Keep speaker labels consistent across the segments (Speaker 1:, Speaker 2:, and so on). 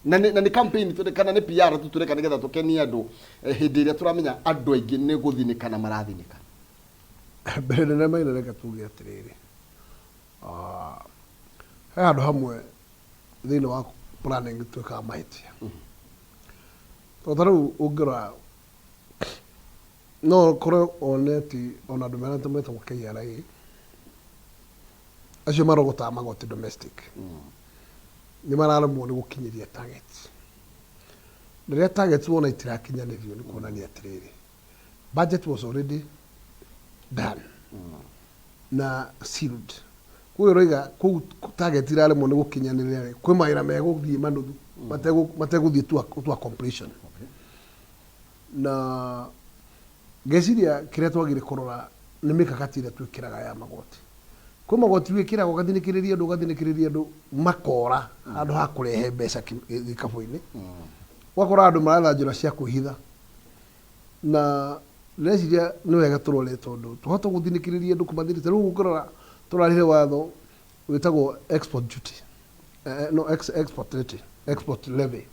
Speaker 1: Na nĩ campaign kana nĩ PR tu tũreka nĩgetha tũkenie andũ, hĩndĩ ĩrĩa tũramenya andũ aingĩ nĩ gũthinĩkana marathinĩka?
Speaker 2: Mbere nene maina, reke tuge atĩrĩrĩ, he handũ hamwe thĩinĩ wa planning twĩkaga mahĩtia, tondũ ta rĩu ũngĩrora no ũkorwo one atĩ ona andũ mena metagwo KRA, acio marogotaga magoti domestic, nĩ mararemwo nĩ gũkinyĩria targets. Rĩrĩa targets wona itirakinyanĩrio, nĩ kuonania atĩrĩrĩ, budget was already done na sealed. Koguo ũroiga kũu target iraremwo nĩ gũkinyanĩria rĩ, kwĩ mawĩra megũthiĩ manuthu mategũthiĩ to a completion. Na ngeciria kĩrĩa twagĩrĩire kũrora nĩ mĩkakati ĩrĩa twĩkĩraga ya magoti. Kwĩ magoti wĩkĩraga ũgathinĩkĩrĩria andũ, ũgathinĩkĩrĩria andũ makora handũ ha kũrehe mbeca gĩkabũ-inĩ, ũgakora andũ maretha njĩra cia kwĩhitha. Na ndĩreciria nĩ wega tũrore, tondũ twahota gũthinĩkĩrĩria andũ kũmathĩnĩ. Ta rĩu ũngĩrora tũrarĩhe watho wĩtagwo export duty, no export rate, export levy,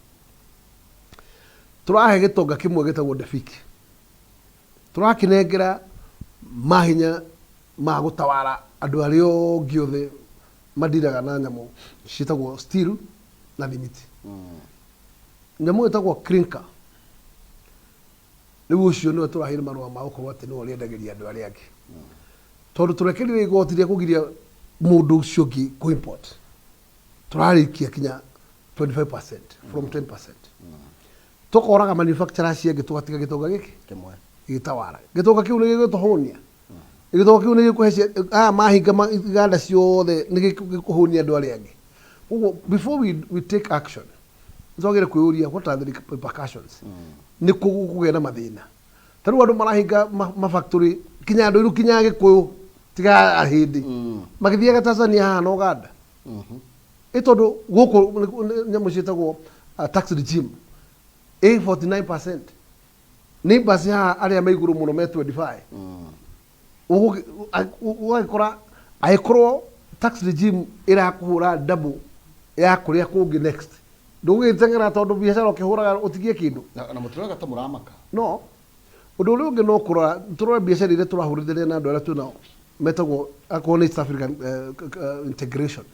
Speaker 2: tũrahe gĩtonga kĩmwe gĩtagwo Defiki, tũrakĩnengera mahinya ma gũtawara andũ arĩa ongĩ othe mandiraga na nyamũ ciĩtagwo steel na thimiti, nyamũ ĩtagwo clinker. Rĩu ũcio nĩwe tũraheire marũa ma gũkorwo atĩ nĩwe ũrĩendagĩria andũ arĩa angĩ, tondũ tũrekerire igoti rĩa kũgiria mũndũ ũcio ũngĩ kũ import, tũrarĩkia kinya 25% from 10%, tũkoraga manufacturer acio angĩ, tũgatiga gĩtonga gĩkĩ
Speaker 1: kĩmwe
Speaker 2: gĩtawara. Gĩtonga kĩu nĩ gĩgũtũhũnia? Gĩtonga kĩu nĩ gĩkũhe aya mahinga iganda ciothe, nĩ gĩkũhũnia andũ arĩa angĩ? Koguo before we take action, nĩ twagĩrĩire kwĩyũria what are the repercussions. Nĩ kũ gũkũgĩa na mathĩna? Ta rĩu andũ marahinga ma factory kinya andũ iru, kinya Gĩkũyũ, tiga Ahĩndĩ, magĩthiaga Tanzania haha na Uganda, ĩ tondũ gũkũ nyamũ ciĩtagwo tax regime ĩ 49%, neighbors haha arĩa me igũrũ mũno me 25. Ũgagĩkora angĩkorwo tax regime ĩrakũhũra double ya kũrĩa kũngĩ, next ndũgũgĩteng'era, tondũ biacara ũkĩhũraga ũtigie kĩndũ.
Speaker 1: Na mũtiroga ta mũramaka.
Speaker 2: No ũndũ ũrĩa ũngĩ no kũrora, tũrore biacara iria tũrahũrithania na andũ arĩa twĩnao metagwo akorwo nĩ East African integration.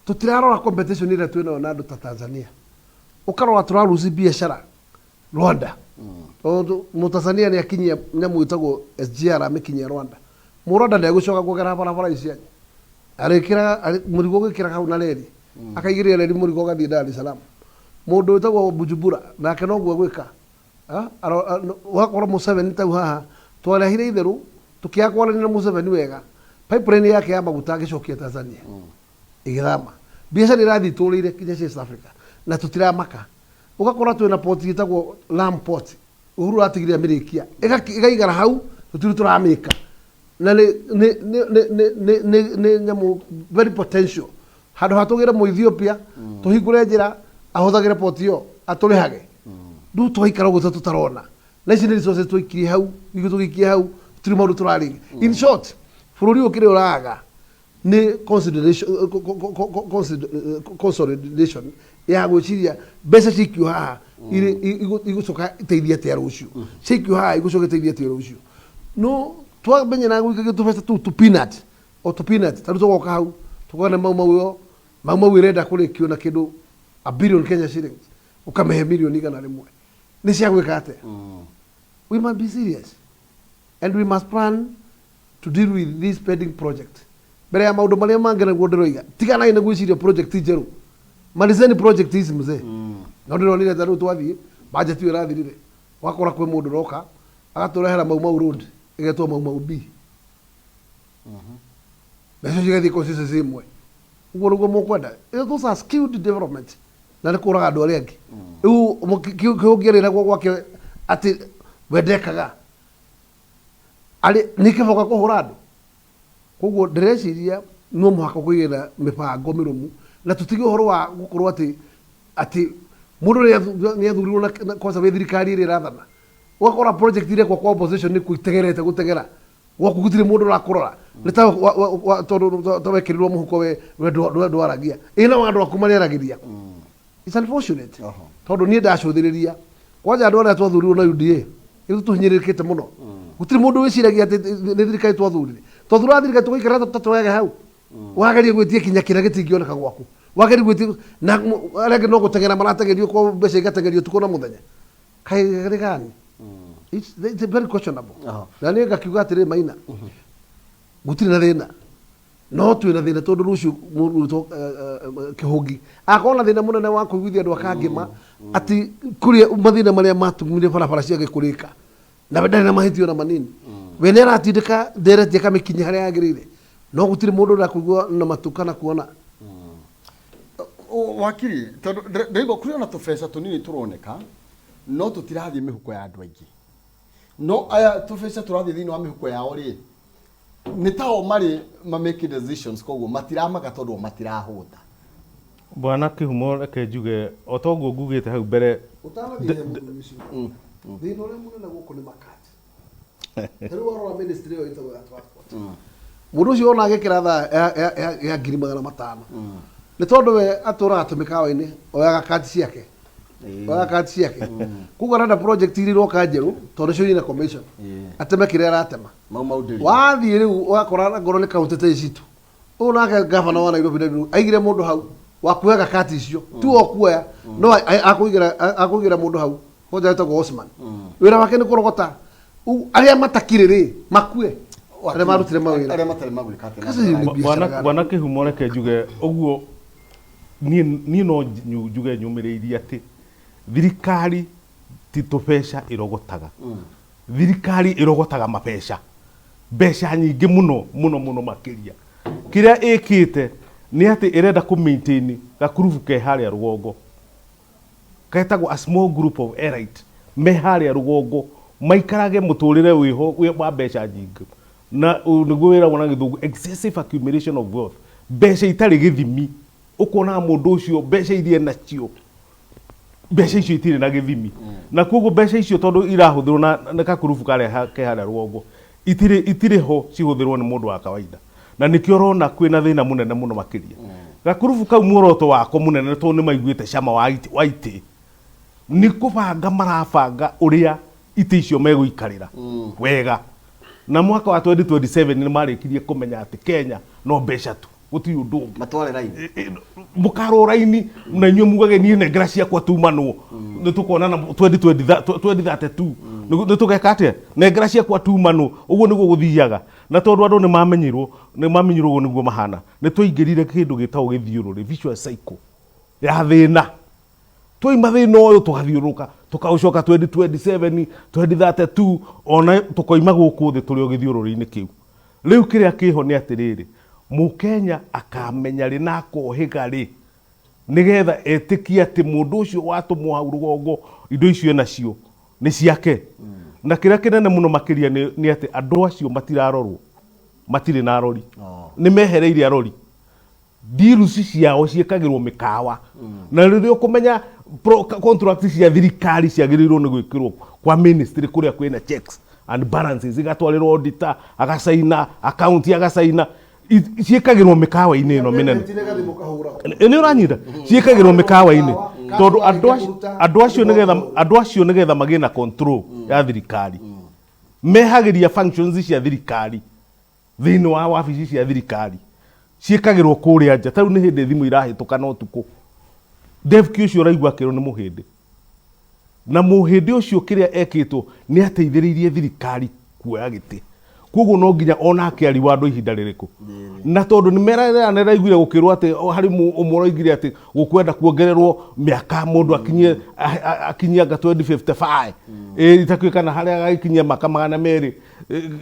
Speaker 2: Tũtirarora competition ĩrĩa twĩnayo na andũ ta Tanzania. Ũkarora tũraruci biacara Rwanda, tondũ Mũtanzania nĩ akinyia nyamũ ĩtagwo SGR, amĩkinyia Rwanda, Mũrwanda ndegũcoka kũgera barabara ici cianyu, arĩkĩraga mũrigo, ũgĩkĩraga hau na reri, akaigĩrĩra reri mũrigo, ũgathiĩ Dar es Salaam. Mũndũ wĩtagwo Bujumbura nake noguo egwĩka. Ũgakora Museveni tau haha twarehire itherũ, tũkĩaga kwaranĩria na Museveni wega, pipeline yake ya maguta agĩcokia Tanzania, ĩgĩthama, biacara ĩrathiĩ itũrĩire kinya cia East Africa na tũtiramaka. Ũgakora twĩna port ĩtagwo Lamu Port, Uhuru atigire amĩrĩkia, ĩgaikara hau, tũtirĩ tũramĩka, na nĩ nyamũ very potential. Handũ ha tũgĩre mũ Ethiopia, tũhingũre njĩra ahũthagĩre port ĩyo atũrĩhage. Rĩu twaikara ũguo tũtarona na ici nĩ resources twaikirie hau, ithuĩ tũgĩikia hau, tũtirĩ maũndũ tũrarĩria. In short, bũrũri ũyũ kĩrĩa ũraga nĩ consideration, consolidation ya gwĩciria mbeca cikio haha igũcoka iteithie atĩa rũciũ, cikio haha igũcoka iteithie atĩa rũciũ. No twamenyera gũikagia tũbeca tũu tũ peanut, o tũ peanut. Ta rĩu tũgoka hau tũkona Mau Mau ĩyo, Mau Mau ĩrenda kũrĩkio na kĩndũ a billion Kenya shillings, ũkamĩhe mirioni 100, nĩ cia gwĩka atĩa? We must be serious and we must plan to deal with this pending project mbere ya maũndũ marĩa mangĩ. Naguo ndĩroiga tiganai na gwĩciria project njerũ, malizeni project ici mzee. No ndĩronire ta rĩu twathiĩ budget ĩyo ĩrathirire, wakora kwĩ mũndũ ũroka agatũrehera Mau Mau Road ĩgetwo Mau Mau B, mbeca cigathiĩ constituency ĩmwe. Ũguo nĩguo mũkwenda? Those are skewed development na nĩ kũraga andũ arĩa angĩ. Rĩu kĩũngĩrĩragwo gwake atĩ we ndekaga arĩ nĩ kĩboka kũhũra andũ. Koguo ndĩreciria no mũhaka kũgĩe mĩbango mĩrũmu na tũtige ũhoro wa gũkorwo atĩ mũndũ nĩ athurirwo na kwanza wĩ thirikari ĩrĩa ĩrathana, ũgakora project irekwo kwa opposition nĩ itegerete gũtegera, gwaku gũtirĩ mũndũ ũrakũrora, nĩ ta tondũ ta wekĩrirwo mũhuko, we ndwaragia ĩ nao andũ aku marĩaragĩria. It's unfortunate.
Speaker 1: Oho.
Speaker 2: Tondũ niĩ ndacũthĩrĩria kwanja andũ arĩa twathurirwo na UDA ithuĩ tũhinyĩrĩrĩkĩte mũno. Gũtirĩ mũndũ wĩciragia atĩ nĩ thirikari twathurire. Twathuraga thirikari tũgaikara ta twege hau. Wageria gwĩtia kinya kĩrĩa gĩtingĩoneka gwaku. Wageria gwĩtia na arĩa angĩ no gũteng'era marateng'erio kwa mbeca igateng'erio ũtukũ na mũthenya. Kaĩ karĩ gani? It's very questionable.
Speaker 1: Aha.
Speaker 2: Na niĩ ngakiuga atĩrĩ Maina, gũtirĩ na thĩna no twĩna thĩna tondũ rũciũ mũrutwo kĩhũngi akorwo na thĩna mũnene wa kũiguithia andũ a Kangema atĩ kũrĩa mathĩna marĩa matũmire barabara ciage kũrĩka na we ndarĩ na mahĩtia ona manini. We nĩ aratindĩka ndereti akamĩkinyia harĩa yagĩrĩire, no gũtirĩ mũndũ ũrenda kũigua na matũ kana kuona.
Speaker 1: Wakiri, tondũ ndĩraigua kũrĩ ona tũbeca tũnini tũroneka no tũtirathiĩ mĩhuko ya andũ aingĩ, no aya tũbeca tũrathiĩ thĩinĩ wa mĩhuko yao rĩ, nĩ tao marĩ ma make decisions, koguo matiramaka tondũ o matirahũta.
Speaker 3: Bwana Kĩhumo, reke njuge o toguo ngugĩte hau mbere.
Speaker 2: Ũtanathiĩ he mũthuri ũcio, thĩna ũrĩa mũnene gũkũ nĩ makati. Rĩu warora ministry ĩyo ĩtagwo ya transport, mũndũ ũcio ona agĩkĩra thaa ya 500,000 nĩ tondũ we atũraga tũmĩkawa-inĩ, oyaga kati ciake, oyaga kati ciake. Koguo arenda project iria iroka njerũ tondũ nĩcio ina commission, ateme kĩrĩa aratema.
Speaker 1: Mau maundĩri.
Speaker 2: Wathiĩ rĩu wakora ngorwo nĩ kaunti ta ici tu, ũyũ nake gavana wa Nairobi Nairobi aigire mũndũ hau wa kuoyaga kati icio, ti o kuoya no akũigĩra mũndũ hau kwanja etagwo Osman. Wĩra wake nĩ kũrogota arĩa matakirĩ rĩ makue, arĩa marutire mawĩra.
Speaker 1: Arĩa matarĩ magwĩka atĩa?
Speaker 2: Kazi ni biacara
Speaker 3: Bwana
Speaker 2: gani?
Speaker 3: Bwana Kĩhumo, reke njuge ũguo niĩ no njuge nyũmĩrĩirie atĩ thirikari ti tũbeca ĩrogotaga. Thirikari ĩrogotaga mabeca, mbeca nyingĩ mũno mũno mũno makĩria. Kĩrĩa ĩkĩte nĩ atĩ ĩrenda kũ maintain gakurubu ke harĩa rũgongo ketagwo a small group of elite me harĩa rũgongo, maikarage mũtũrĩre wĩho wa mbeca nyingĩ, na ũyũ nĩguo wĩragwo na gĩthũngũ excessive accumulation of wealth, mbeca itarĩ gĩthimi. Ũkonaga mũndũ ũcio mbeca iria enacio, mbeca icio itirĩ na gĩthimi, na koguo mbeca icio tondũ irahũthĩrwo na kakurubu karĩa ke harĩa rũgongo, itirĩ ho cihũthĩrwo nĩ mũndũ wa kawaida, na nĩkĩo ũrona kwĩna thĩna mũnene mũno makĩria. Gakurubu kau muoroto wako mũnene, tondũ nĩ maiguĩte cama wa itĩ, nĩ kũbanga marabanga ũrĩa itĩ icio megũikarĩra wega, na mwaka wa 2027 nĩ marĩkirie kũmenya atĩ Kenya no mbeca tu, gũtirĩ ũndũ ũngĩ.
Speaker 1: Matware raini.
Speaker 3: Mũkarwo raini na inyuĩ mugage niĩ nengera ciakwa tumanwo, nĩ tũkonana 2032, nĩ tũgeka atĩa, nengera ciakwa tumanwo. Ũguo nĩguo gũthiaga, na tondũ andũ nĩ mamenyirwo ũguo nĩguo mahana, nĩ twaingĩrire kĩndũ gĩtagwo gĩthiũrũrĩ, vicious cycle ya thĩna. Twaima thĩna ũyũ tũgathiũrũrũka tũkaũcoka 2027, 2032, ona tũkoima gũkũ thĩ tũrĩ o gĩthiũrũrĩ-inĩ kĩu. Rĩu kĩrĩa kĩho nĩ atĩrĩrĩ, mũkenya akamenya rĩ na akohĩga rĩ nĩgetha etĩkie atĩ mũndũ ũcio watũmwo hau rũgongo indo icio enacio nĩ ciake? Na kĩrĩa kĩnene mũno makĩria nĩ atĩ andũ acio matirarorwo, matirĩ na arori. Nĩ mehereirie arori, deals ciao ciĩkagĩrwo mĩkawa, na rĩrĩa ũkũmenya contract cia thirikari ciagĩrĩirwo nĩ gwĩkĩrwo kwa ministry kũrĩa kwĩna checks and balances, igatwarĩrwo auditor agacaina, account agacaina, ciĩkagĩrwo mĩkawa-inĩ ĩno mĩnene. Nĩ ũranyita, ciĩkagĩrwo mĩkawa-inĩ tondũ andũ acio nĩgetha magĩe na control ya thirikari, mehagĩria functions cia thirikari thĩinĩ wa wabici cia thirikari, ciĩkagĩrwo kũrĩa nja. Ta rĩu nĩ hĩndĩ thimũ irahĩtũka na ũtukũ. Devki ũcio ũraigua akĩrwo nĩ mũhĩndĩ, na mũhĩndĩ ũcio kĩrĩa ekĩtwo nĩ ateithĩrĩirie thirikari kuoya gĩtĩ, koguo no nginya onake ariwa andũ ihinda rĩrĩkũ, na tondũ nĩ mereraiguire gũkĩrwo atĩ harĩ ũmwe ũroigire atĩ gũkwenda kuongererwo mĩaka mũndũ akinyie akinyie anga 2055, ĩ itakĩũĩ kana harĩa agagĩkinyia mĩaka 200,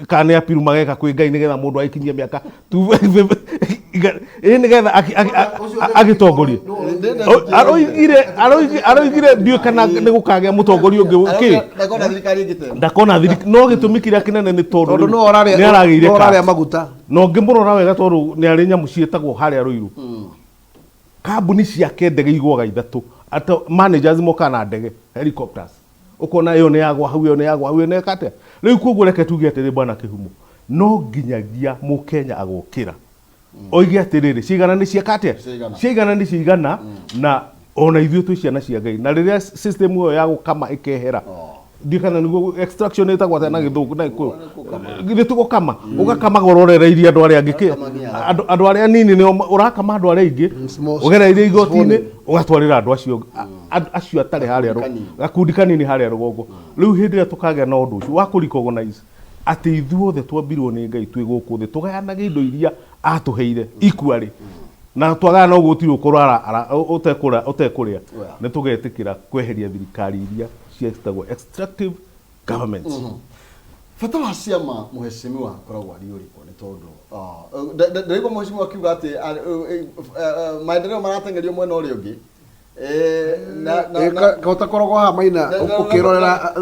Speaker 3: kana nĩ apiru mageka kwĩ Ngai nĩgetha mũndũ agĩkinyie mĩaka ĩ nĩgetha agĩtongorie. Aroigire ndiũĩ kana nĩ gũkagĩa mũtongoria ũngĩ kĩ.
Speaker 1: Ndakona thirikari ĩngĩ tena.
Speaker 3: Ndakona no gĩtũmi kĩrĩa kĩnene nĩ tondũ
Speaker 2: tondũ
Speaker 3: rĩu
Speaker 2: no ũrarĩa
Speaker 3: nĩ aragĩire
Speaker 2: no ũrarĩa
Speaker 3: cut.
Speaker 2: Maguta.
Speaker 3: Na ũngĩmũrora wega, tondũ nĩ arĩ nyamũ ciĩtagwo harĩa Rũirũ, kambuni ciake ndege igwaga ithatũ, ata managers mokaga na ndege, helicopters, ũkona ĩyo nĩ yagwa hau, ĩyo nĩ yagwa hau, ĩyo nĩ ĩka atĩa. Rĩu koguo reke tuge atĩrĩ, bwana Kĩhumo, no nginyagia mũkenya agokĩra oige atĩrĩrĩ, cigana nĩ cieka atĩa?
Speaker 1: Ciaigana.
Speaker 3: Ciaigana nĩ ciigana, na Ona ithuĩ twĩ ciana cia Ngai, na rĩrĩa system ĩyo ya gũkama ĩkehera, ndiũ kana nĩguo extraction ĩtagwo atĩa na Gĩthũngũ, na Gĩkũyũ, nĩ tũgũkama, ũgakama ũrorereirie andũ arĩa angĩ, andũ arĩa nini nĩo ũrakama, andũ arĩa aingĩ ũgereirie igoti-inĩ, ũgatwarĩra andũ acio acio atarĩ harĩa gakundi kanini harĩa rũgongo. Rĩu hĩndĩ ĩrĩa tũkagĩa na ũndũ ũcio wa kũ recognize atĩ ithuothe twambirwo nĩ Ngai twĩ gũkũ thĩ, tũgayanage indo iria atũheire equally, na twagayana ũguo gũtirĩ ũkorwo ũtekũrĩa, nĩ tũgetĩkĩra kweheria thirikari iria ciĩtagwo extractive governments.
Speaker 1: Bata wa ciama, mũhecimiwa, koragwo arĩ ũrĩkũ? Nĩ tondũ ndĩraigua mũhecimiwa akiuga atĩ maendeleo marateng'erio mwena ũrĩa ũngĩ.
Speaker 2: Kahota koragwo haha maina ũkĩrorera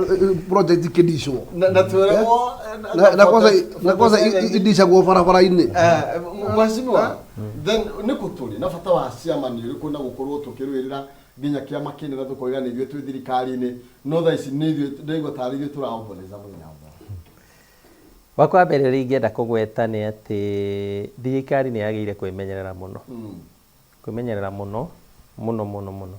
Speaker 2: project ikĩndicwo.
Speaker 1: Na twĩragwo
Speaker 2: Na kwanza indicagwo barabara-inĩ.
Speaker 1: Mheshimiwa, then nĩ kũ tũrĩ na bata wa ciama nĩ ũrĩkũ, na gũkorwo tũkĩrũĩrĩra nginya kĩama kĩnene, tũkoiga nĩ ithuĩ twĩ thirikari-inĩ, no thaa ici nĩ ithuĩ ndĩraigua tarĩ ithuĩ tũraomboleza mũthenya wothe?
Speaker 4: Wakwa mbere ũrĩa ingĩenda kũgweta nĩ atĩ thirikari nĩ yagĩrĩire kwĩmenyerera mũno, kwĩmenyerera mũno mũno mũno mũno.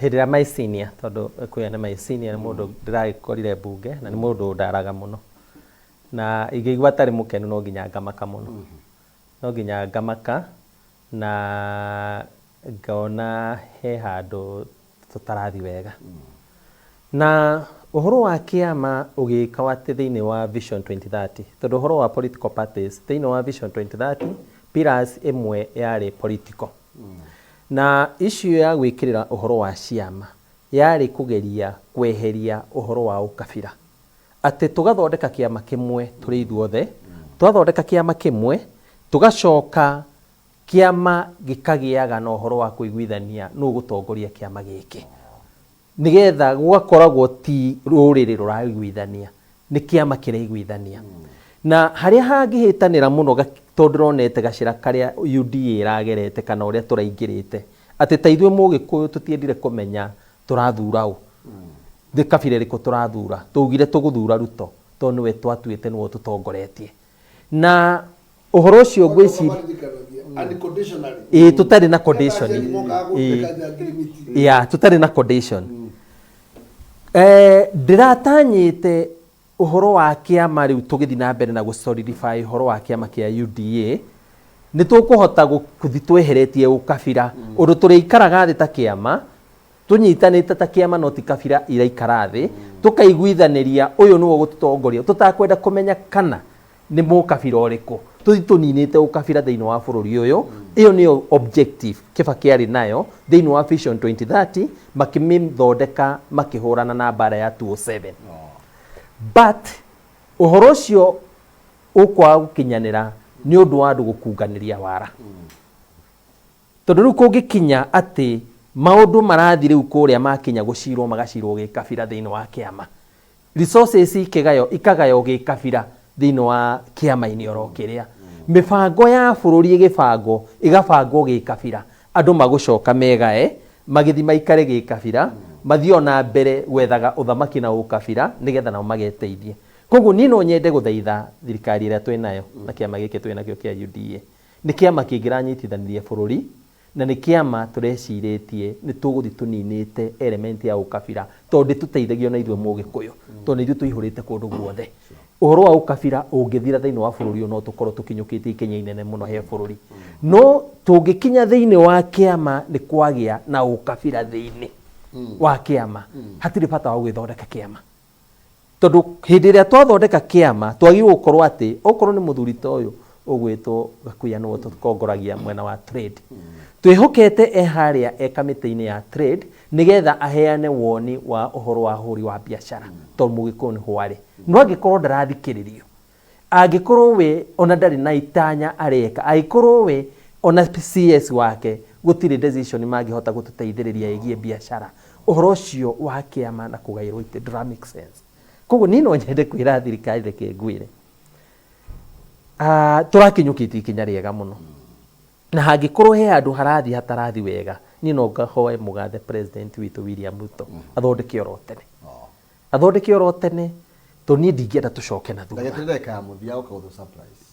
Speaker 4: Hĩndĩ ĩrĩa my senior, tondũ kwĩya nĩ my senior, nĩ mũndũ ndĩragĩkorire mbunge na nĩ mũndũ ndaraga mũno, na ingĩigua atarĩ mũkenu no nginya ngamaka mũno, no nginya ngamaka na ngona he handũ tũtarathi wega. Na ũhoro wa kĩama ũgĩka atĩ thĩinĩ wa Vision 2030, tondũ ũhoro wa political parties thĩinĩ wa Vision 2030, pillars ĩmwe yarĩ political, na issue ya gwĩkĩrĩra ũhoro wa ciama yarĩ kũgeria kweheria ũhoro wa ũkabira, atĩ tũgathondeka kĩama kĩmwe tũrĩ ithuothe, twathondeka kĩama kĩmwe, tũgacoka kĩama gĩkagĩaga na ũhoro wa kũiguithania nũ gũtongoria kĩama gĩkĩ, nĩgetha gũgakoragwo ti rũrĩrĩ rũraiguithania, nĩ kĩama kĩraiguithania. Na harĩa hangĩhĩtanĩra mũno, tondũ ndĩronete gacĩra karĩa UDA ĩragerete kana ũrĩa tũraingĩrĩte, atĩ ta ithuĩ Mũgĩkũyũ tũtiendire kũmenya tũrathura ũ, nĩ kabira ĩrĩkũ tũrathura. Twaugire tũgũthura Ruto tondũ nĩwe twatuĩte nĩwe ũtũtongoretie, na ũhoro ũcio ngwĩciria ĩĩ tũtarĩ na condition, ĩĩ ya tũtarĩ na condition. Ndĩratanyĩte ũhoro wa kĩama rĩu tũgĩthiĩ na mbere na gũ solidify ũhoro wa kĩama kĩa UDA, nĩ tũkũhota gũthiĩ tweheretie ũkabira, ũndũ tũrĩikaraga thĩ ta kĩama, tũnyitanĩte ta kĩama, no ti kabira iraikara thĩ, tũkaiguithanĩria ũyũ nĩwe ũgũtũtongoria, tũtakwenda kũmenya kana nĩ mũkabira ũrĩkũ, tũthiĩ tũninĩte ũkabira thĩinĩ wa bũrũri ũyũ. Ĩyo nĩyo objective Kibaki arĩ nayo thĩinĩ wa Vision 2030, makĩmĩthondeka makĩhũrana na mbara ya 207. But ũhoro ũcio ũkwaga gũkinyanĩra nĩ ũndũ wa andũ gũkunganĩria wara, tondũ rĩu kũngĩkinya atĩ maũndũ marathiĩ rĩu kũrĩa makinya gũcirwo, magacirwo gĩkabira thĩinĩ wa kĩama, resources ikĩgayo ikagaywo gĩkabira thĩinĩ wa kĩama-inĩ, oro kĩrĩa mĩbango ya bũrũri ĩgĩbangwo ĩgabangwo gĩkabira, andũ magũcoka megae magĩthiĩ maikare gĩkabira, mathiĩ ona mbere gwethaga ũthamaki na ũkabira nĩgetha nao mageteithie. Koguo niĩ no nyende gũthaitha thirikari ĩrĩa twĩ nayo na kĩama gĩkĩ twĩ nakĩo kĩa UDA, nĩ kĩama kĩngĩranyitithanirie bũrũri, na nĩ kĩama tũrecirĩtie nĩ tũgũthiĩ tũninĩte element ya ũkabira, tondũ ndĩtũteithagia na ithuĩ Mũgĩkũyũ, tondũ nĩ ithuĩ tũihũrĩte kũndũ guothe. Ũhoro wa ũkabira ũngĩthira thĩinĩ wa bũrũri ũyũ, no tũkorwo tũkinyũkĩtie ikinya inene mũno he bũrũri. No tũngĩkinya thĩinĩ wa kĩama nĩ kwagĩa na ũkabira thĩinĩ wa kĩama, hatirĩ bata wa gũgĩthondeka kĩama, tondũ hĩndĩ ĩrĩa twathondeka kĩama twagĩrĩirwo gũkorwo atĩ okorwo nĩ mũthuri ta ũyũ ũgwĩtwo Gakuya, nĩwe tũtongoragia mwena wa trade, twĩhokete e harĩa e kamĩtĩ-inĩ ya trade nĩgetha aheane woni wa ũhoro wa hũri wa biacara, tondũ Mũgĩkũyũ nĩ hwarĩ. No angĩkorwo ndarathikĩrĩrio, angĩkorwo we ona ndarĩ na itanya areka, angĩkorwo we ona CS wake gũtirĩ decision mangĩhota gũtũteithĩrĩria ĩgiĩ biacara, ũhoro ũcio wa kĩama na kũgaĩrwo itĩ ndũra make sense. Koguo niĩ no nyende kwĩra thirikari, reke ngwĩre, tũrakinyũkĩtie ikinya rĩega mũno, na hangĩkorwo he handũ harathiĩ hatarathi wega, niĩ no ngahoe mũgathe president witũ William Ruto athondeke oro tene, athondeke oro tene, tondũ niĩ ndingĩenda tũcoke na thutha.
Speaker 1: Ndagĩtarĩ, ndagĩka ya mũthia ũka gũtũ surprise.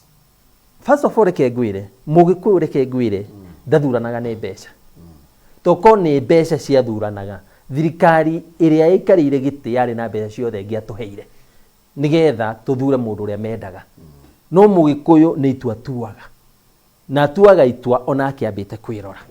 Speaker 4: First of all, reke ngwĩre Mũgĩkũyũ, reke ngwĩre Ndathuranaga nĩ mbeca. Toko nĩ mbeca ciathuranaga, thirikari ĩrĩa ĩikarĩire gĩtĩ yarĩ na mbeca ciothe ĩngĩatũheire nĩgetha tũthure mũndũ ũrĩa mendaga. No Mũgĩkũyũ nĩ itua atuaga, na atuaga itua onake ambĩte kwĩrora.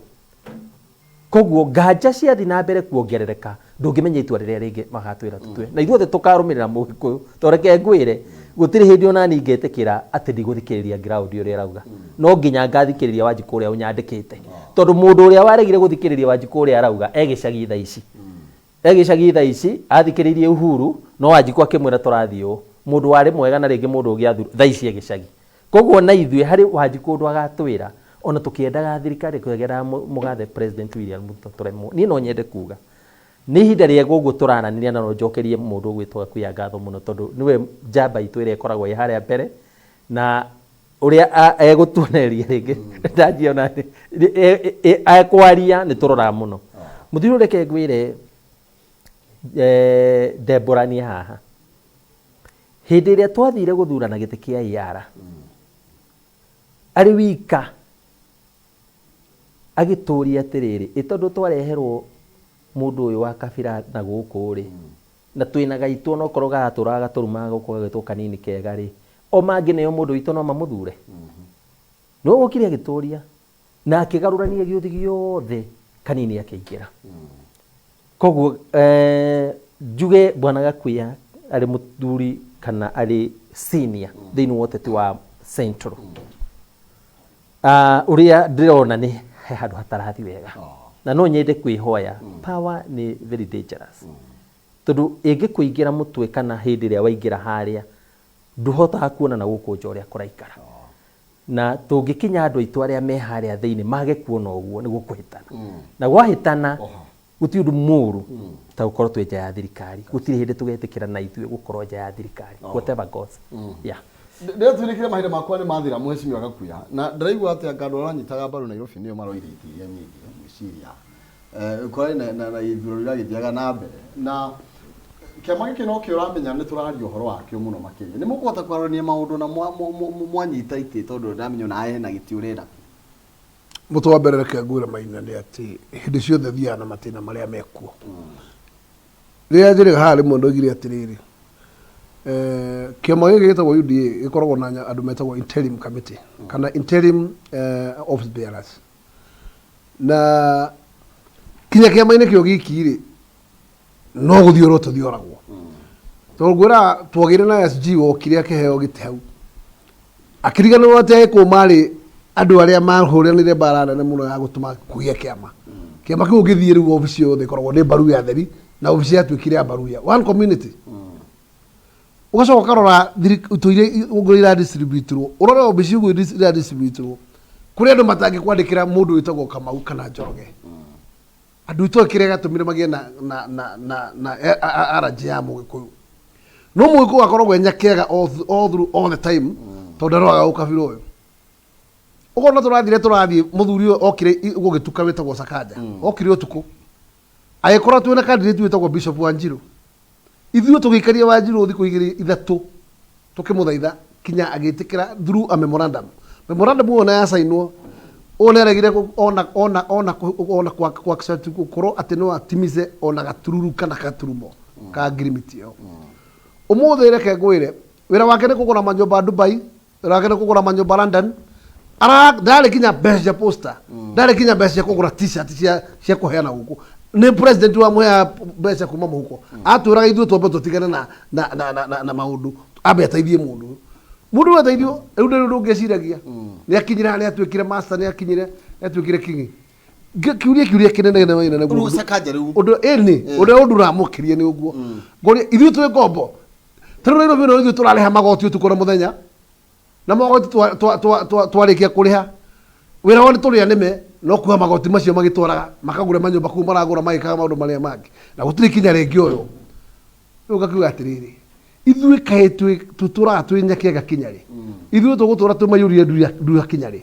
Speaker 4: Koguo nganja ciathiĩ na mbere kuongerereka, ndũngĩmenya itua rĩrĩa rĩngĩ magatwĩra tũtue, na ithuothe tũkarũmĩrĩra Mũgĩkũyũ. To reke ngwĩre, gũtirĩ hĩndĩ ona niĩ ngetĩkĩra atĩ ndigũthikĩrĩria ground ũrĩa ĩrauga. No nginya ngathikĩrĩria Wanjikũ ũrĩa ũnyandĩkĩte, tondũ mũndũ ũrĩa waregire gũthikĩrĩria Wanjikũ ũrĩa arauga e gĩcagi thaa ici, e gĩcagi thaa ici athikĩrĩirie Uhuru, no Wanjikũ akĩmwĩra tũrathiĩ ũũ, mũndũ warĩ mwega na rĩngĩ mũndũ ũngĩ athurwo, thaa ici e gĩcagi. Koguo na ithuĩ harĩ Wanjikũ ũndũ agatwĩra, ona tũkĩendaga thirikari kũgerera mũgathe President William Ruto tũremwo. Niĩ no nyende kuga nĩ ihinda rĩega ũguo tũraranĩria, na no njokerie mũndũ ũgwĩtwo Gakuya ngatho mũno, tondũ nĩwe njamba itũ ĩrĩa ĩkoragwo ĩ harĩa mbere, na ũrĩa egũtuonereria rĩngĩ ndanjia ona ekwaria nĩ tũroraga mũno. Mũthuri, reke ngwĩre, ndembũranie haha. Hĩndĩ ĩrĩa twathire gũthurana gĩtĩ kĩa IAR, arĩ wika agĩtũria atĩrĩrĩ, ĩ tondũ twareherwo mũndũ ũyũ wa kabira na gũkũ rĩ, na twĩna gaitũ onokorwo garatũraga gatũrumaga gũkũ gagĩtwo kanini kega rĩ, o mangĩneo mũndũ witũ no mamũthure. No okire agĩtũria na akĩgarũrania gĩũthi gĩothe, kanini akĩingĩra. Koguo njuge Bwana Gakuya arĩ mũthuri kana arĩ senior thĩinĩ wa ũteti wa Central, ũrĩa ndĩrona nĩ he handũ hatarathi wega, na no nyende kwĩhoya. Power nĩ very dangerous, tondũ ĩngĩkũingĩra mũtwe kana hĩndĩ ĩrĩa waingĩra harĩa, ndũhotaga kuona na gũkũ nja ũrĩa kũraikara. Na tũngĩkinya andũ aitũ arĩa me harĩa thĩinĩ mage kuona ũguo, nĩ gũkũhĩtana, na gwahĩtana gũtirĩ ũndũ mũũru ta gũkorwo twĩ nja ya thirikari. Gũtirĩ hĩndĩ tũgetĩkĩra na ithuĩ gũkorwo nja ya thirikari, whatever goes, yeah.
Speaker 1: Ndĩratwĩrĩkire mahinda makwa nĩ mathira. Mheshimiwa Gakuya, na ndĩraigua atĩ anga andũ aranyitaga mbaru Nairobi nĩo maroire itĩ iria nyingĩ. Ngwĩciria kũrarĩ na ithurano iragĩthiaga na mbere, na kĩama gĩkĩ no kĩo ũramenya nĩ tũraria ũhoro wakĩo mũno makĩria. Nĩ mũkũhota kwarania maũndũ na mwanyita itĩ, tondũ ndamenya ona hena gĩtĩ ũrenda?
Speaker 2: Mũtwe wa mbere, reke ngwĩre Maina, nĩ atĩ hĩndĩ ciothe thiaga na matĩna marĩa mekuo. Rĩrĩa njĩrĩga haha rĩmwe ndoigire atĩrĩrĩ, kĩama gĩkĩ gĩtagwo UDA gĩkoragwo na andũ metagwo interim committee kana interim office bearers, na kinya kĩama-inĩ kĩo giki rĩ, no gũthiũrwo tũthioragwo, tondũ ngwĩra twagĩire na SG wokire akĩheo gĩtĩ hau, akĩriganĩrwo atĩ Agĩkũyũ marĩ andũ arĩa mahũranĩire mbara nene mũno ya gũtũma kũgĩe kĩama. Kĩama kĩu ũngĩthiĩ rĩu, obici yothe ĩkoragwo nĩ Mbaruya theri, na obici yatuĩkire ya Mbaruya, one community. Ũgacoka ũkarora itũ iria ũguo iradistributirwo, ũrore obici ũguo iradistributirwo kũrĩ andũ matangĩkwandĩkĩra mũndũ wĩtagwo Kamau kana Njoroge. Andũ itoĩ kĩrĩa gĩatũmire magĩe na allergy ya Mũgĩkũyũ, no Mũgĩkũyũ akoragwo e nyakĩaga all through, all the time, tondũ ndaroraga ũkabira ũyũ. Ũkona tũrathire tũrathiĩ, mũthuri ũyũ okire gũgĩtuka, wĩtagwo Sakaja, okire ũtukũ agĩkora twĩna candidate wĩtagwo Bishop Wanjiru. Ithuĩ tũgĩikaria Wanjiru thikũ 2 3 tũkĩmũthaitha kinya agĩtĩkĩra through a memorandum. Memorandum ĩyo na yacainwo ũyũ nĩaregire ona kwa accept gũkorwo atĩ no atimize ona gatururu kana gaturumo ka ngirimiti ĩyo. Ũmũthĩ reke ngwĩre, wĩra wake nĩ kũgũra manyũmba Dubai, wĩra wake nĩ kũgũra manyũmba London. Ara ndarĩ kinya mbeca cia poster, ndarĩ kinya mbeca cia kũgũra T-shirt cia kũheana gũkũ. Nĩ president wamũheaga mbeca kuma mũhuko. Atwĩraga ithuĩ twambe tũtigane na maũndũ, ambe ateithie mũndũ ũyũ. Mũndũ ũyũ ateithio rĩu ndĩrĩ ũndũ ũngĩciragia. Nĩ akinyire harĩa atuĩkire master, nĩ akinyire, nĩ atuĩkire king. Kiuria kĩnene nene.
Speaker 1: Rĩu Sakaja rĩu.
Speaker 2: Ũndũ ĩni ũrĩa ũndũ ũramũkĩria nĩ ũguo ngũria ithuĩ twĩ ngombo. Tarĩu Nairobi ĩno, ithuĩ tũrarĩha magoti ũtukũ na mũthenya, na magoti twarĩkia kũrĩha, wĩra wao nĩ tũrĩa nĩme no kuoya magoti macio magĩtwaraga makagũra manyũmba kũu maragũra, magĩkaga maũndũ marĩa mangĩ, na gũtirĩ kinya rĩngĩ ũyũ. Rĩu ngakiuga atĩrĩrĩ, ithuĩ kaĩ tũtũraga twĩ nyakĩaga kinya rĩ? Ithuĩ tũgũtũra tũmayũrie nduya kinya rĩ?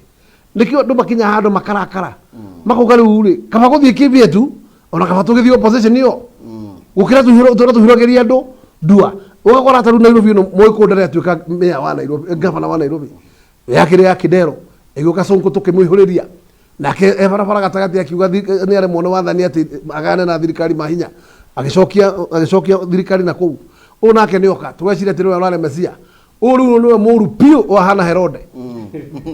Speaker 2: Nĩkĩo andũ makinya handũ makarakara, makauga rĩu rĩ, kaba gũthiĩ kĩbietu, ona kaba tũgĩthiĩ opposition ĩyo gũkĩra tũra tũhiragĩria andũ ndua. Ũgakora ta rĩu Nairobi ĩno, Mũgĩkũyũ ndarĩ atuĩka mayor wa Nairobi, governor wa Nairobi. Yakĩrĩ ya Kidero, ĩgĩũka Sonko, tũkĩmũihũrĩria. Nake e barabara gatagatĩ akiuga nĩ aremwo nĩ wathani atĩ agayane na thirikari mahinya, agĩcokia agĩcokia thirikari na kũu. Ũyũ nake nĩ oka, tũgeciria atĩ nĩwe ũrarĩ Mesia. Ũyũ rĩu nĩwe mũru biũ wahana Herode.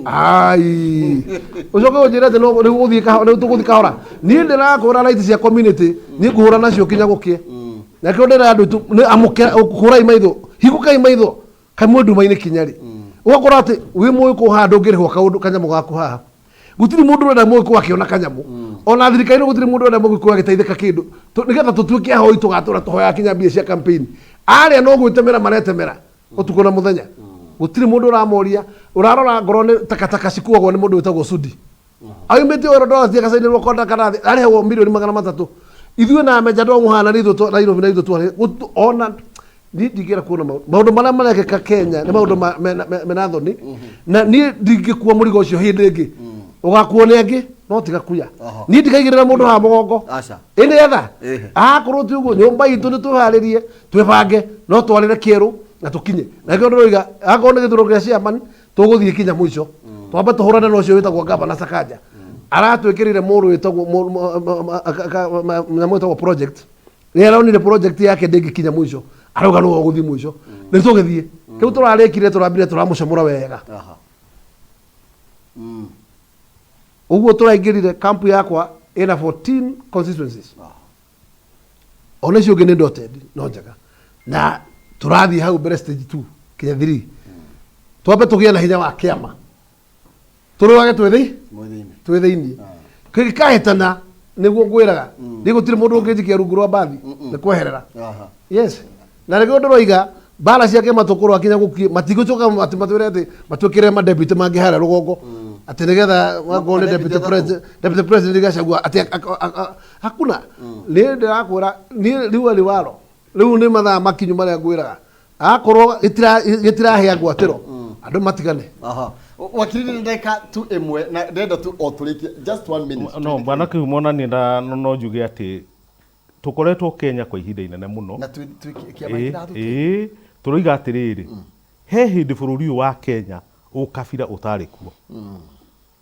Speaker 2: Ai, ũcoke ũnjĩre atĩ no rĩu ũthiĩ kahora, rĩu tũgũthiĩ kahora. Niĩ ndĩrakũra right cia community, niĩ ngũhũra nacio kinya gũkĩe. Na kĩo ndĩra andũ aitũ, nĩ amũke, hũrai maitho, hingũkai maitho, kaĩ mwĩ nduma-inĩ kinya rĩ. Ũgakora atĩ wĩ mũgĩkũyũ haha ndũngĩrĩhwo kaũndũ kanyamũ gaku haha. Gũtirĩ mũndũ ũrenda mũgĩkũyũ akĩona kanyamũ. Ona thirikari-inĩ gũtirĩ mũndũ ũrenda mũgĩkũyũ agĩteithĩka kĩndũ. Nĩgetha tũtuĩke ahoi tũgatũra tũhoyaga kinya mbia cia campaign. Arĩa no gwĩtemera maretemera ũtukũ na mũthenya. Gũtirĩ mũndũ ũramoria. Ũrarora ngoro nĩ takataka cikuagwo nĩ mũndũ wĩtagwo Sudi. Aumĩte wĩra ndora cia gacainĩrwo konda karathi arĩhagwo 300,000,000. Ithuĩ na Meja Ndong'u haha na ithuĩ Nairobi na ithuĩ twarĩ ona niĩ ndingĩenda kuona maũndũ marĩa marekĩka Kenya nĩ maũndũ mena thoni, na niĩ ndingĩkua mũrigo ũcio hĩndĩ ĩngĩ, ũgakuo nĩ angĩ no tiga kuya. Niĩ ndikaigĩrĩra mũndũ haha mũgongo.
Speaker 1: Aca.
Speaker 2: Ĩnĩ etha
Speaker 1: Ehe.
Speaker 2: akorwo ti ũguo nyũmba itũ nĩ twĩharĩrie twĩbange no twarĩre kĩerũ na tũkinye na kĩo ndĩroiga, akorwo nĩ gĩthurano kĩa chairman tũgũthiĩ kinya mũico, twambe tũhũrane na ũcio wĩtagwo gavana Sakaja aratwĩkĩrĩire mũndũ wĩtagwo nyamũ ĩtagwo project. Rĩrĩa aronire project yake ndĩngĩkinya mũico, arauga nĩwe ũgũthiĩ mũico. Nĩ tũgĩthiĩ kĩu tũrarĩkire, tũrambire tũramũcamũra wega. Ũguo tũraingĩrire kampu yakwa ĩna 14 constituencies, ona icio ũngĩ nĩ dotted no njega, na tũrathiĩ hau mbere stage 2 kinya 3, twambe tũgĩe na hinya wa kĩama, tũrũage twĩ thĩ
Speaker 1: Mwĩ thĩinĩ.
Speaker 2: Twĩ thĩinĩ kĩgĩkahĩtana nĩguo ngwĩraga nĩ gũtirĩ mũndũ ũngĩnjikia rungu rwa mbathi nĩ kweherera. Yes, na nĩkĩo ndĩroiga mbara cia kĩama tũkũrũa kinya gũkie, matigũcoka atĩ matwĩre atĩ matwĩkĩre madeputy mangĩ harĩa rũgongo atĩ nĩgetha wakorwo nĩ
Speaker 1: madeputy
Speaker 2: deputy
Speaker 1: atatũ.
Speaker 2: president, deputy president Gachagua atĩ hakuna. Niĩ ndĩrakwĩra niĩ rĩu arĩ waro rĩu nĩ mathaa makinyu marĩa ngwĩraga akorwo gĩtirahĩa ngwatĩro andũ matigane.
Speaker 1: Wakiri, nĩ ndagĩka tu ĩmwe na ndĩrenda tu o tũrĩkie, just one minute.
Speaker 3: No bwana Kĩhumo, na niĩ no njuge atĩ tũkoretwo Kenya kwa ihinda inene mũno.
Speaker 1: Na twĩ kĩama kĩratũ.
Speaker 3: Ĩĩ, tũroiga atĩrĩrĩ, he hĩndĩ bũrũri ũyũ wa Kenya ũkabira ũtarĩ kuo,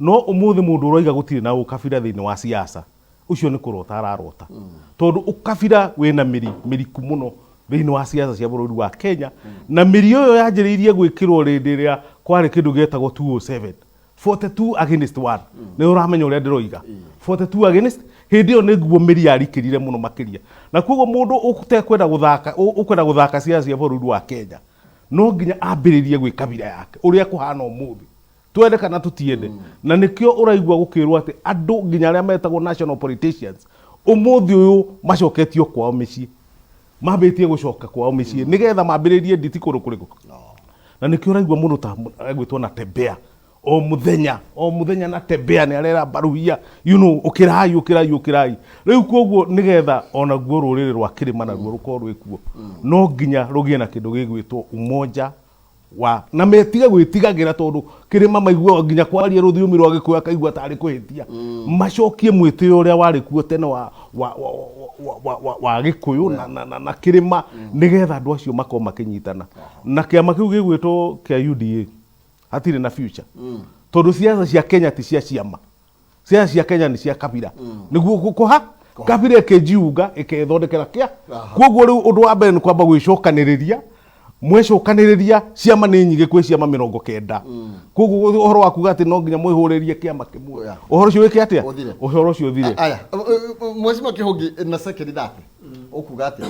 Speaker 3: no ũmũthĩ mũndũ ũroiga gũtirĩ na ũkabira thĩinĩ wa siasa, ũcio nĩ kũrota ararota, tondũ ũkabira wĩna mĩri mĩriku mũno thĩinĩ wa siasa cia bũrũri wa Kenya, na mĩri ĩyo yanjĩrĩirie gwĩkĩrwo rĩndĩ ĩrĩa kwarĩ kĩndũ gĩetagwo 207, 42 against 1. Nĩ ũramenya ũrĩa ndĩroiga, 42 against, hĩndĩ ĩyo nĩguo mĩri yarikĩrire mũno makĩria, na koguo mũndũ ũtekwenda gũthaka ũkwenda gũthaka siasa cia bũrũri wa Kenya no nginya ambĩrĩrie gwĩkabira yake ũrĩa kũhana ũmũthĩ, twende kana tũtiende. Na nĩkĩo ũraigua gũkĩrwo atĩ andũ nginya arĩa metagwo national politicians ũmũthĩ ũyũ macoketio kwao mĩciĩ, mambĩtie gũcoka kwao mĩciĩ nĩgetha mambĩrĩrie nditi kũndũ kũrĩkũ. Na nĩkĩo ũraigua mũndũ ta egwĩtwo na tembea o mũthenya o mũthenya, na tembea nĩ arera Mbaruhia, ũkĩrai ũkĩrai ũkĩrai. Rĩu koguo nĩgetha onaguo rũrĩrĩ rwa kĩrĩma naruo rũkorwo rwĩ kuo, no nginya rũgĩe na kĩndũ gĩgwĩtwo umoja wa na metige gwĩtigagĩra, tondũ kĩrĩma maiguaga nginya kwaria rũthiomi rwa Gĩkũyũ akaigua tarĩ kũhĩtia. Macokie mwĩtĩo ũrĩa warĩ kuo tene wa Gĩkũyũ na kĩrĩma, nĩgetha andũ acio makorwo makĩnyitana na kĩama kĩu gĩgwĩtwo kĩa UDA. Hatirĩ na future, tondũ siasa cia Kenya ti cia ciama, siasa cia Kenya nĩ cia kabira. Nĩguo kũha kabira ĩkĩnjiunga ĩkethondekera kĩa. Koguo rĩu ũndũ wa mbere nĩ kwamba gwĩcokanĩrĩria. Mwecokanĩrĩria, ciama nĩ nyingĩ, kwĩ ciama 90. Koguo ũhoro wa kuga atĩ no nginya mwĩhũrĩrie kĩama kĩmwe, ũhoro ũcio wĩke atĩa?
Speaker 1: Ũthire.
Speaker 3: Ũhoro ũcio ũthire.
Speaker 1: Aya, Mheshimiwa Kĩhũngi, na second 30 ũkuga atĩa?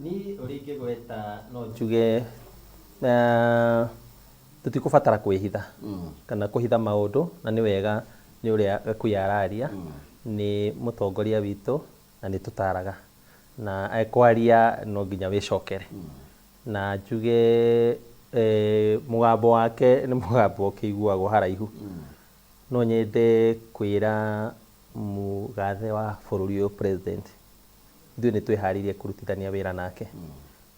Speaker 4: Niĩ ũrĩa ingĩgweta no njuge tũtikũbatara kwĩhitha kana kũhitha maũndũ, na nĩ wega nĩ ũrĩa Gakuya araria, nĩ mũtongoria witũ na nĩ tũtaraga na ekwaria no nginya wĩcokere, na njuge mũgambo wake nĩ mũgambo ũkĩiguagwo haraihu. No nyende kwĩra mũgathe wa bũrũri ũyũ, president, ithuĩ nĩ twĩharĩirie kũrutithania wĩra nake,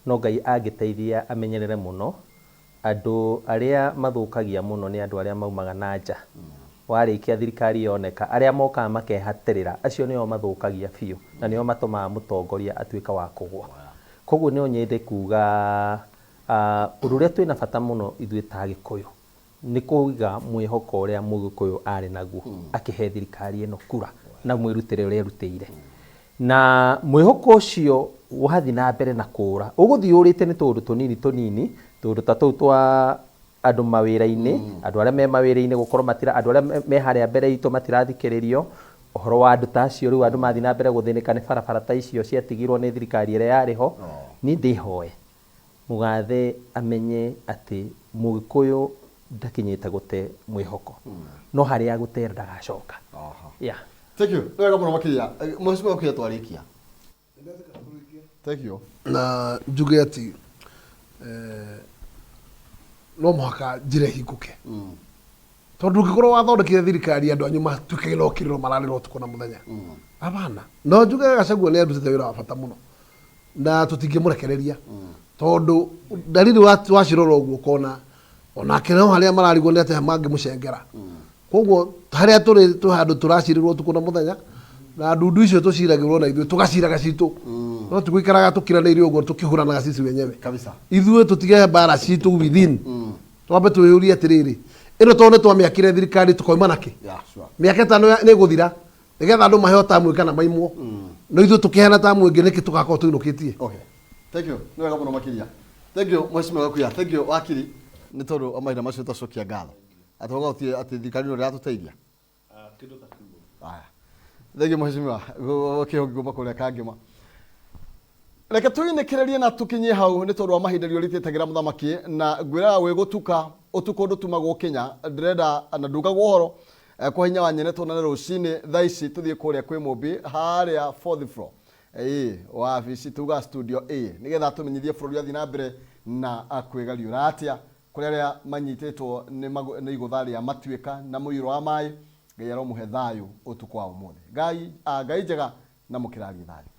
Speaker 4: no Ngai angĩteithia amenyerere mũno andũ arĩa mathũkagia mũno, nĩ andũ arĩa maumaga na nja. Warĩkia thirikari yoneka, arĩa mokaga makehatĩrĩra, acio nĩo mathũkagia biũ na nĩo matũmaga mũtongoria atuĩka wa kũgwa. Koguo no nyende kuga ũndũ ũrĩa twĩna bata mũno ithuĩ ta Gĩkũyũ. Nĩ kũiga mwĩhoko ũrĩa Mũgĩkũyũ arĩ naguo akĩhe thirikari ĩno kura na mwĩrutĩre ũrĩa erutĩire. Na mwĩhoko ũcio wathiĩ na mbere na kũũra, ũgũthiĩ ũrĩte nĩ tũũndũ tũnini tũnini, tũũndũ ta tũu twa andũ mawĩra-inĩ, andũ arĩa me mawĩra-inĩ gũkorwo matira, andũ arĩa me harĩa mbere itũ matirathikĩrĩrio, ũhoro wa andũ ta acio rĩu andũ mathiĩ na mbere gũthĩnĩka nĩ barabara ta icio ciatigirwo nĩ thirikari ĩrĩa yarĩ ho. Niĩ ndĩhoe Mũgathe amenye atĩ Mũgĩkũyũ ndakinyĩte gũte mwĩhoko, no harĩa agũtera ndagacoka. Yeah.
Speaker 1: Thank you. Nĩ wega mũno makĩria. Mheshimiwa Okiya twarĩkia. Thank you.
Speaker 2: Na njuge atĩ no mũhaka njĩra ĩhingũke, tondũ ũngĩkorwo wathondekire thirikari andũ anyu matuĩkage no kĩrĩro mararĩra ũtukũ na mũthenya, abana. No njuge Gachagua nĩ arutĩte wĩra wa bata mũno na tũtingĩmũrekereria, tondũ dalili wacirora ũguo ũkona onake no harĩa mararigwo nĩ atĩa mangĩmũcengera. Koguo harĩa tũrĩ twĩ handũ tũracirĩrwo ũtukũ na mũthenya, na ndundu icio tũciragĩrwo na ithuĩ tũgaciraga citũ, no tigũikaraga tũkiranĩirie ũguo tũkĩhũranaga sisi wenyewe.
Speaker 1: Kabisa.
Speaker 2: Ithuĩ tũtige mbara citũ within, twambe twĩyũrie atĩrĩrĩ, ĩno tondũ nĩ twamĩakire thirikari tũkoima nakĩ?
Speaker 1: Yeah, sure.
Speaker 2: Mĩaka 5 nĩ ĩgũthira nĩgetha andũ maheo tamu kana maimwo, no ithuĩ tũkĩheana tamu ĩngĩ nĩkĩ tũgakorwo tũinũkĩtie?
Speaker 1: Okay. Thank you. Nĩ wega mũno makĩria. Thank you Mheshimiwa Gakuya. Thank you wakiri nĩ tondũ wa mahinda macio twacokia ngatho. Atĩ ũgauga gũtirĩ atĩ thirikari ĩno ndĩratũteithia. Aya. Thank you Mheshimiwa. Kĩhongi kuma kũrĩa Kangĩma. Reke tũinĩkĩrĩrie na tũkinyie hau nĩ tondũ wa mahinda rĩo rĩtĩtagĩra mũthamaki, na ngwĩraga gwĩ gũtuka ũtukũ ndũtumagwo kinya ndĩrenda na ndugagwo ũhoro. Kwa hinya wa nyene tuonane rũcinĩ thaa ici tũthiĩ kũrĩa kwĩ Mũmbi harĩa fourth floor ĩĩ wabici tuga studio A nĩgetha tũmenyithie bũrũri athiĩ na mbere na kwĩgariũra atĩa kũrĩ arĩa manyitĩtwo nĩ igũtha rĩa matuĩka na mũiyũro wa maĩ. Ngai aromũhe thayũ ũtukũ wa ũmũthĩ. Ngai, Ngai njega na mũkĩrarie thayũ.